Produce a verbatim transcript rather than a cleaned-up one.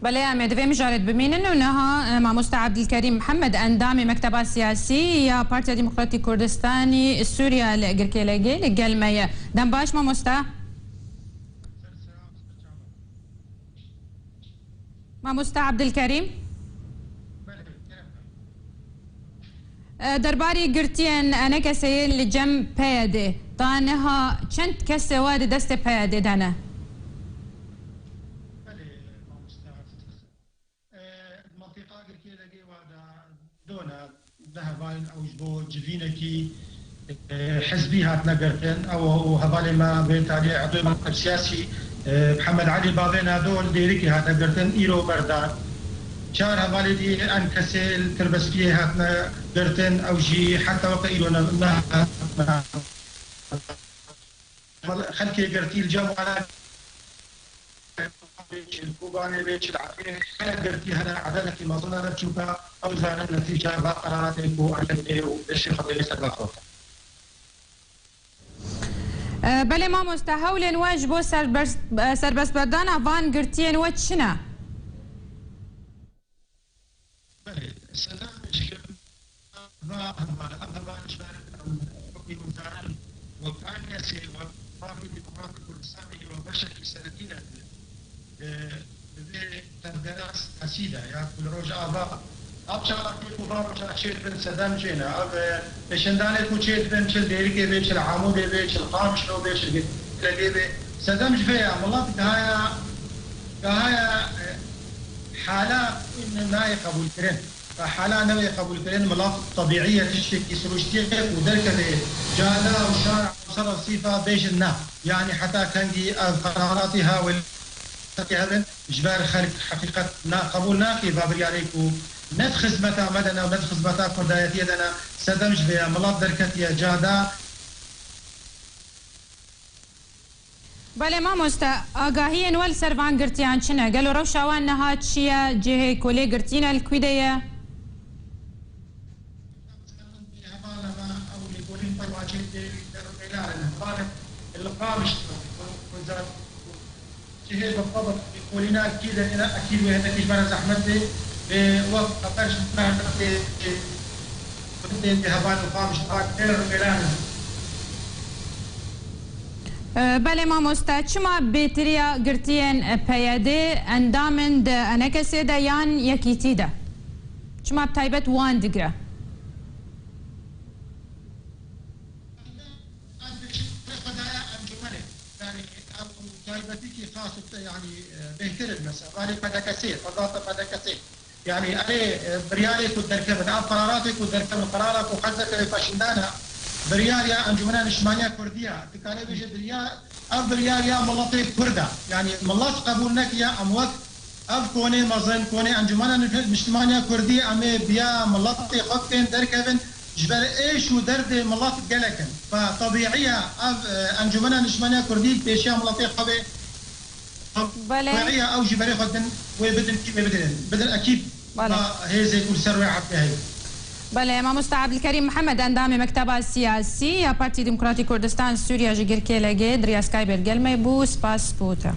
Belê, em ê di vê mijarê de bimînin û niha, e, Mamoste Abdulkerîm Mihemed, endamê Mekteba Siyasî ya Partiya Demokratîk Kurdistanî Sûriya li Girkêlegê li gel me ye. Dem baş, mamoste. Mamoste Abdulkerîm. E, derbarê girtiyên ENKS'ê li cem PYD'ê, ta niha çend kesê we di destê PYD'ê de ne? Belê, mamoste Abdulkerîm. E, mentiqa Girkêlegê wa de dona, de hevalên ew ji bo civînekî, e, hizbî hatine girtin. Ew û hevalê me bên taliyê Edwê Mekteb Siyasî, e, Mihemed Elî Bavê Nado li Dêrikê hatine girtin, îro berdan. Çar hevalê dî ENKS'ê li Tirbespiyê hatine girtin, ew jî heta weke îro ne, ne, xelkê girtî li cem wan e, çi li Kobanê bê, çi li Efrînê, gelek girtî hene, ededekî mezin e, çunka ew zanin netîca va qeraratê ku ENKS'ê û beşê xwe dê serbest xwe. E, belê mamoste, hewlên we ji bo serbest-, e, serbestberdana van girtiyên we çi ne? Belê, sedem ji va heval, ev heval ji ber, em, hukmî guzaran wek ENKS'ê, wek Partî Demokratîk Kurdistanê, wek beşekî seredî ne, e, bi vê tevgera siyasî de, ya ku li Rojava, ev çalakiyê ku va roja çê dibin sedem jê ne, ev, e, pêşendanê ku çê dibin, çi li Dêrikê bê, çi li Amûdê bê, çi li Qamişlo bê, çi li Girkêlegê bê, sedem ji vê ya, milet gihaya, gihaya, e, hala nayê qebûlkirin. Hala newê qebûlkirin, milet tebîî ye tiştekî siruştiyê ku derkeve cada û şara û ser resîfa bêjin na. Yanî heta kengî ev qeraratî ha welêtî hebin, ji ber xelk heqîqet na, qebûl nake va biryarê ku ne di xizmeta me de ne û ne di xizmeta kurdayetiyê de ne, sedem ji vê ye, milet derketiye cada. Belê mamoste, agahiyên we li ser van girtiyan çi ne? Gelo rewşa wan niha çi ye? Cihê ku lê girtî ne li kwî de ye? Cihê bi xwe bi lêkolîna kî de ne, ekîd wê hinekî ji me re zehmet bê, wek xeter ji me re tê, tê, tê heval û Qamişlo tê rûmêlan in. E, belê mamoste, çima bêtiriya girtiyên, e, PYD'ê endam in di ENKS'ê de yan Yekîtî de? Çima bi taybet wan digire? Ev bêjin xwedaya encûmenê. Yanî ev taybetîkî xas û te-, yanî, e, bêhtir in mesela. Valê PDKS'ê, xwedata PDKS'ê. Yanî erê, e, biryarê ku derkevin, ev qeraratê ku derkevin, qerara ku hezeke wê peşindana, biryar ya Encûmena Niştimaniya Kurdî ya. Dikare bêje biryar, ev biryar ya miletê Kurd e. Yanî milet qebûl nekiye, em wek ev konê mezin, konê Encûmena Nif-, Niştimaniya Kurdî, em ê biya miletê xwe bikên derkevin, ji ber êş û derdê milet gelek in. Fe tebîî ye ev, e, Encûmena Niştimaniya Kurdî li pêşiya miletê xwe bê. Belê. Tebîî ye ew jî berê xwe din, wê bidin kî wê bidin. Bidin ekîb. Belê. Ba hêzê ku li ser wê erdê heye. Belê, mamoste Abdulkerîm Mihemed, endamê Mekteba Siyasî ya Partî Demokratîk Kurdistan Sûriya ji Girkêlegê di riya Skype gel me bû. Spas bo te.